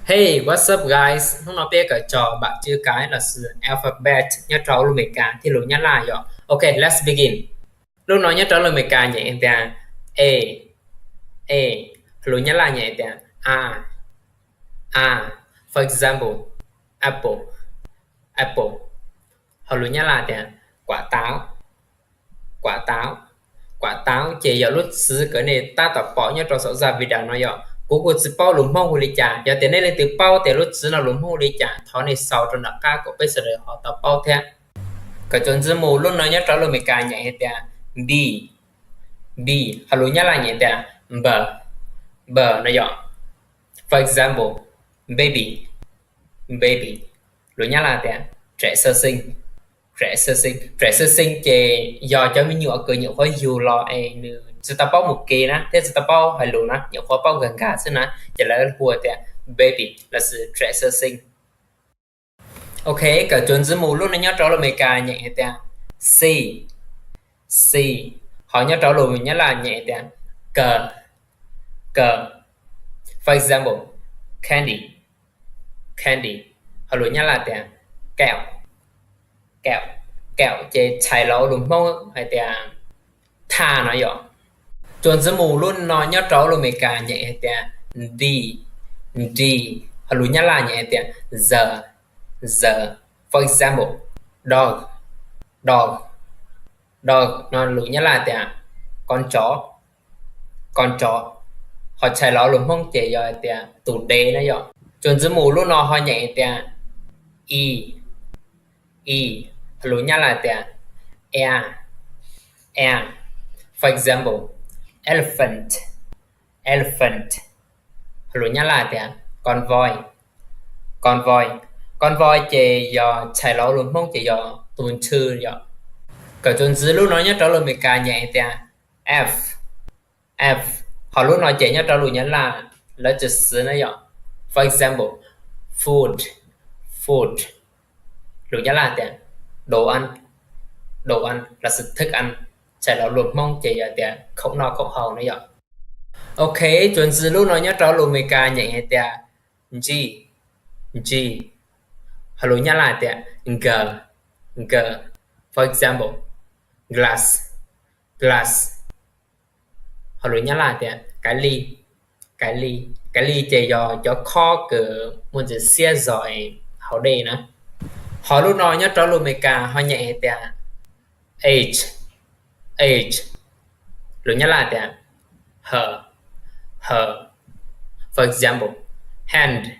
Hey, what's up, guys? Hnub no peb kawm tso bảng chữ cái lossis alphabet nyob rau lus Amelikas thiab lus Nyab Laj yom. Ok, let's begin. Lub no nyob rau lus Amelikas nyem hais tias A, A, lus Nyab Laj nyem hais tias A, A. For example, apple, apple. Ho lus Nyab Laj tias kuam tau, kuam tau, kuam tau ces yog lub txwv kws nej tab tom pom nyob rau saum zaj video no yom. Kuv kuj tsis paub lus Hmoob hu li cas, yog tias nej leej twg paub tias lub txwv no lus Hmoob hu li cas thov nej sau rau nram qab kom peb sawv daws ho tau paub thiab. Kawm txuas ntxiv mus, lub no nyob rau lus Amelikas nyem hais tias B, B, ho lus Nyab Laj nyem tias B, B no yom. For example, baby, baby, lus Nyab Laj tias tseem sawv xeeb, tseem sawv xeeb, tseem sawv xeeb ces yog cov me nyuam kws nyuam qhuav yug los es nws tsis tau paub mus kev na thiab tsis tau paub hais lus na, nyuam qhuav paub nkag nkag xwb na, ces lawv hu tias baby lossis tseem sawv xeeb. Ok, kawm txuas ntxiv mus, lub no nyob rau lus Amelikas nyem hais tias C, C, ho nyob rau lus Nyab Laj nyem hais tias K, K. For example, candy, candy, ho lus Nyab Laj tias kẹo, kẹo, kẹo ces txhais los lus Hmoob hais tias thaj no yom. Txuas ntxiv mus, lub no nyob rau lus Amelikas nyem hais tias D, D, ho lus Nyab Laj nyem hais tias the, the. For example, dog, dog, dog no lus Nyab Laj tias con chó, con chó, ho txhais los lus Hmoob ces yog hais tias tus dev na yom. Txuas ntxiv mus, lub no ho nyem hais tias E, E, ho lus Nyab Laj tias ea, ea. For example, elephant, elephant, ho lus Nyab Laj tias con voi, con voi, con voi ces yog txhais los lus Hmoob ces yog tus ntxhw yom. Kawm txuas ntxiv, lub no nyob rau lus Amelikas nyem hais tias F, F, ho lub no ces nyob rau lus Nyab Laj lawv tsis xwv na yom. For example, food, food, lus Nyab Laj tias đồ ăn, đồ ăn lossis thức ăn, txhais los lus Hmoob ces yog tias khoom noj khoom haus na yom. Ok, txuas ntxiv, lub no nyob rau lus Amelikas nyem hais tias G, G, ho lus Nyab Laj tias g, g. For example, glass, glass, ho lus Nyab Laj tias cái ly, cái ly, cái ly ces yog cov khob kws muaj ntsis xiab zog hauv dej na. Ho lub no nyob rau lus Amelikas ho nyem hais tias H, H, lus Nyab Laj tias h, h. For example, hand,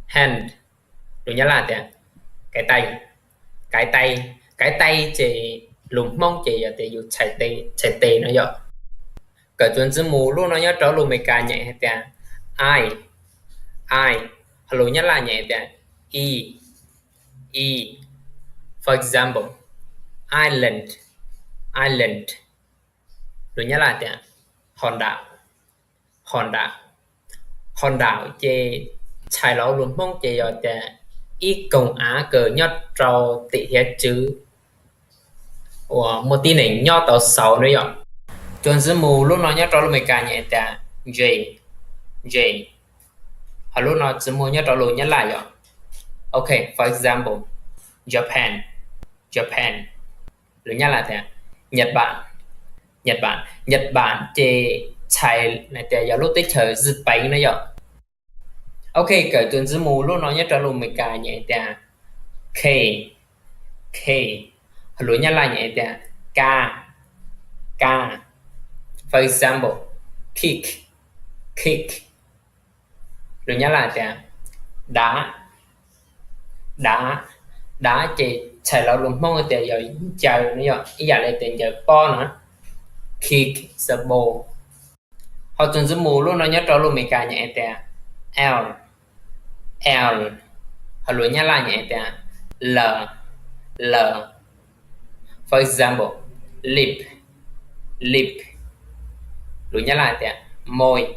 hand, lus Nyab Laj tias cái tay, cái tay, cái tay ces lus Hmoob ces yog tias yus txhais tes, txhais tes no yom. Kawm txuas ntxiv mus, lub no nyob rau lus Amelikas nyem hais tias eye, eye, ho lus Nyab Laj nyem hais tias e, e. For example, island, island, lus Nyab Laj tias hòn đảo, hòn đảo, hòn đảo ces txhais los lus Hmoob ces yog tias ib koog av kws nyob rau tim hiav txwv uas muaj tib neeg nyob tau xaus na yom. Txuas ntxiv mus, lub no nyob rau lus Amelikas nyem tias J, J, ho lub no txwv muag nyob rau lus Nyab Laj yom. Ok, for example, Japan, Japan, lus Nyab Laj tias Nhật Bản, Nhật Bản, Nhật Bản ces txhais hais tias yog lub teb chaws Zwm Peev na yom. Ok, kawm txuas ntxiv mus, lub no nyob rau lus Amelikas nyem tias K, K, ho lus Nyab Laj nyem tias ka, ka. For example, kick, kick, lus Nyab Laj tias đá, đá, đá ces txhais los lus Hmoob tias yog ncaws no yom, ib yam li tias ncaws pob no. Kick the ball. Ho txuas ntxiv mus, lub no nyob rau lus Amelikas nyem tias L, L, ho lus Nyab Laj nyem tias L, L. For example, lip, lip, lus Nyab Laj tias môi,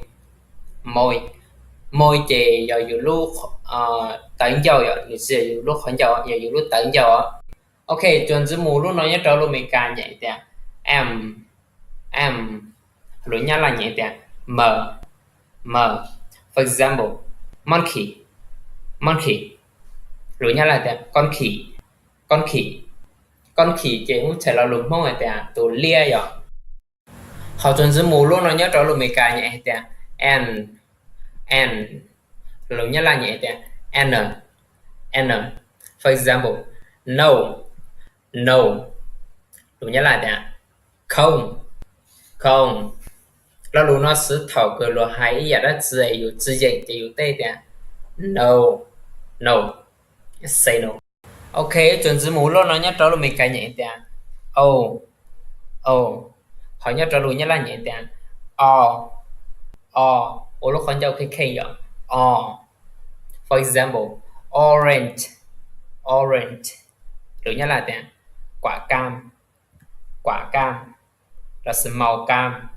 môi, môi ces yog yus lub tawv ncauj yom, nws tsis yog yus lub qhov ncauj, yog yus lub tawv ncauj. Ok, txuas ntxiv mus, lub no nyob rau lus Amelikas nyem tias M, M, ho lus Nyab Laj nyem tias M, M. For example, monkey, Monkey, lus Nyab Laj tias koj khim, koj khim. Koj khim ces kuj txhais lo lus Hmoob hais tias tus liab yom. Ho txuas ntxiv mus lub no nyob rau lus Amelikas nyem hais tias an, an, lus Nyab Laj nyem hais tias an, an. For example, no, no, lus Nyab Laj tias không, không. Lo lus no xwv thaum kws luag hais ib yam dab tsi yus tsis yeem ces yus teb tias no, no, say no. Ok, txuas ntxiv mus lub no nyob rau lus Amelikas nyem tias o, o, ho nyob rau lus Nyab Laj nyem tias o, o, ua lub qhov ncauj kheej kheej yom, o. For example, orange, orange, lus Nyab Laj tias kuam kam, kuam kam, lossis màu cam.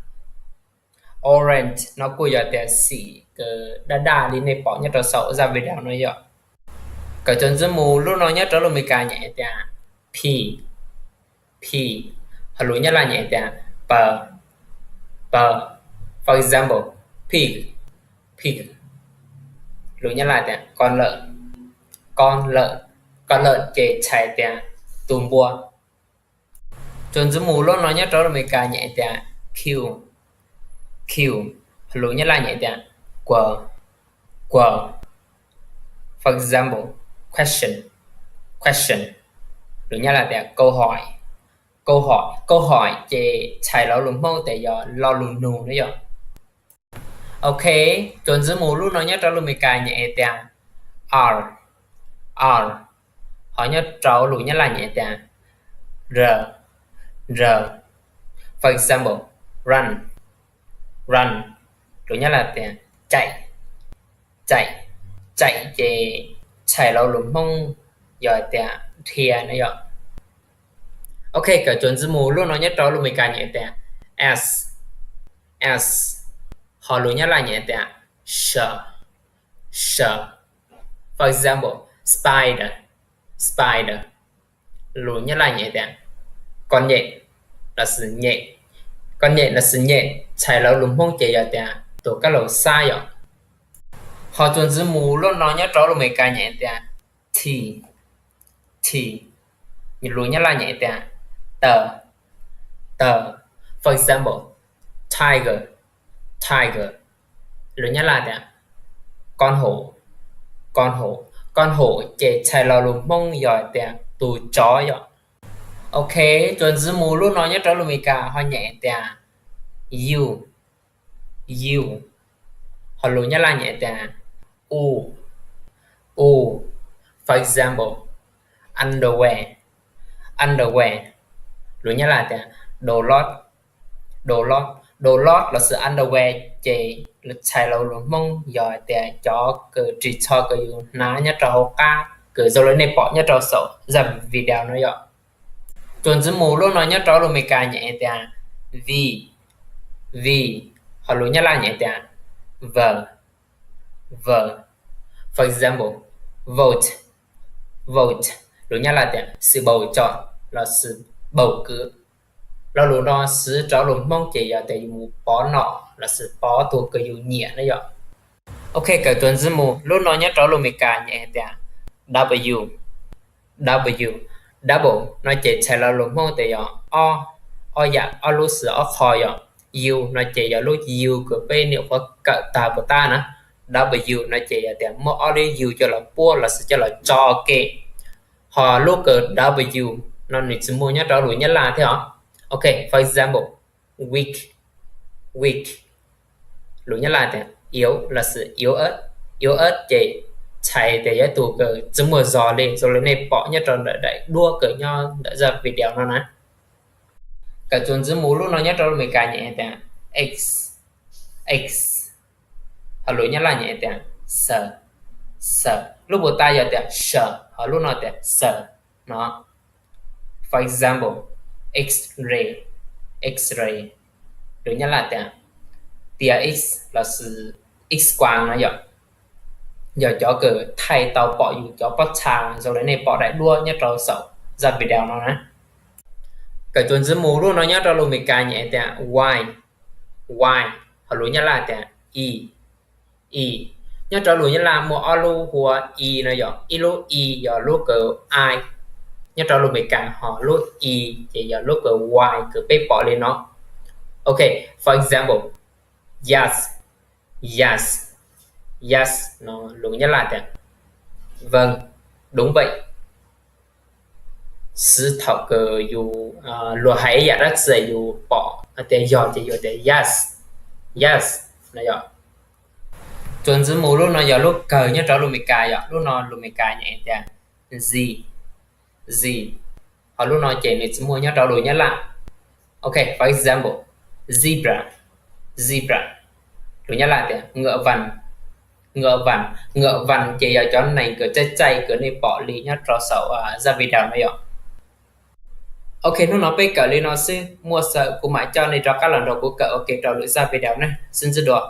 Orange no kuj yog tias xim kws daj daj li nej pom nyob rau saum zaj video no yom. Kawm txuas ntxiv mus lub no nyob rau lus Amelikas nyem tias p, p, ho lus Nyab Laj nyem tias p, p. For example, pig, pig, lus Nyab Laj tias koj lawm, koj lawm, koj lawm ces txhais tias tus npua. Txuas ntxiv mus lub no nyob rau lus Amelikas nyem tias q, q, ho lus Nyab Laj nyem tias kuv, kuv. For example, question, question, lus Nyab Laj tias câu hỏi, câu hỏi, câu hỏi ces txhais lo lus Hmoob tias yog lo lus nug na yom. Ok, txuas ntxiv mus lub no nyob rau lus Amelikas nyem tias r, r, ho nyob rau lus Nyab Laj nyem tias r, r. For example, run, run, lus Nyab Laj tias chạy, chạy, chạy ces txhais lo lus Hmoob yog tias dhia na yom. Ok, kawm txuas ntxiv mus lub no nyob rau lus Amelikas nyem tias s, s, ho lus Nyab Laj nyem tias s, s. For example, spider, spider, lus Nyab Laj nyem tias koj nyem, lossis nyem, koj nyem lossis nyem txhais lo lus Hmoob ces yog tias tus kab laus xab yom. Ho txuas ntxiv mus lub no nyob rau lus Amelikas nyem tias t, t, lus Nyab Laj nyem tias taw, taw. For example, tiger, tiger, lus Nyab Laj tias koj haum, koj haum, koj haum ces txhais lo lus Hmoob yog tias tus tsov yom. Ok, txuas ntxiv mus lub no nyob rau lus Amelikas ho nyem tias u, u, ho lus Nyab Laj nyem tias u, u. For example, underwear, underwear, lus Nyab Laj tias đồ lót, đồ lót, đồ lót lossis underwear ces txhais lo lus Hmoob yog tias cov kws ris tsho kws yus hnav nyob rau hauv qab kws zoo li nej pom nyob rau saum zaj video no yom. Txuas ntxiv mus lub no nyob rau lus Amelikas nyem tias v, v, ho lus Nyab Laj nyem tias v, v. For example, vote, vote, lus Nyab Laj tias sự bầu chọn lossis bầu cử. Lo lus no xwv rau lus Hmoob ces yog tias yus mus pov nom lossis pov tus kws yus nyiam na yom. Ok, kawm txuas ntxiv mus lub no nyob rau lus Amelikas nyem tias w, w, double no ces txhais lo lus Hmoob tias yog ob, ob yam, ob lub xwm ob qho yom. U no ces yog lub u kws peb nyuam qhuav kawm tag puas tab na. W no ces yog tias muab ob lub u coj los puab lossis coj los tso ke. Ho lub kws w no nws tsis muaj nyob rau lus Nyab Laj thiab os. Ok, for example, weak, weak, lus Nyab Laj tias yếu lossis yếu ớt, yếu ớt ces txhais tias yog ib tug kws tsis muaj zog li, zoo li nej pom nyob rau ntawm daim duab kws nyob ntawm zaj video no na. Kawm txuas ntxiv mus lub no nyob rau lus Amelikas nyem tias x, x, ho lus Nyab Laj nyem tias s, s. Lub puas tab yog tias s, ho lub no tias s no. For example, X-ray, X-ray, lus Nyab Laj tias tia X lossis X quang no yom. Yog cov kws thaij tau pom yus cov pob txha zoo li nej pom daim duab nyob rau saum zaj video no na. Kawm txuas ntxiv mus lub no nyob rau lus Amelikas nyem tias y, y, ho lus Nyab Laj tias e, e. Nyob rau lus Nyab Laj muaj ob lub hu ua i no yom, ib lub i yog lub kawg i, nyob rau lus Amelikas ho lub i ces yog lub kawg y kawg peb pom li no. Ok, for example, yes, yes, yes no lus Nyab Laj tias vâng, đúng vậy. Xwv thaum kawg yus luag hais ib yam dab tsi yus pom tias yog ces yus tias yes, yes no yom. Txuas ntxiv mus lub no yog lub kawg nyob rau lus Amelikas yom, lub no lus Amelikas nyeem tias z, z, ho lub no ces nws tsis muaj nyob rau lus Nyab Laj. Ok, for example, zebra, zebra, lus Nyab Laj tias ngựa vằn, ngựa vằn, ngựa vằn ces yog cov neeg kawg txaij txaij kawg nej pom li nyob rau saum zaj video no yom. Ok, hnub no peb kawm li no xwb, muaj xav kuv mam coj nej rov qab los nrog kuv kawm ua ke rau lwm zaj video ne, sib ntsib dua.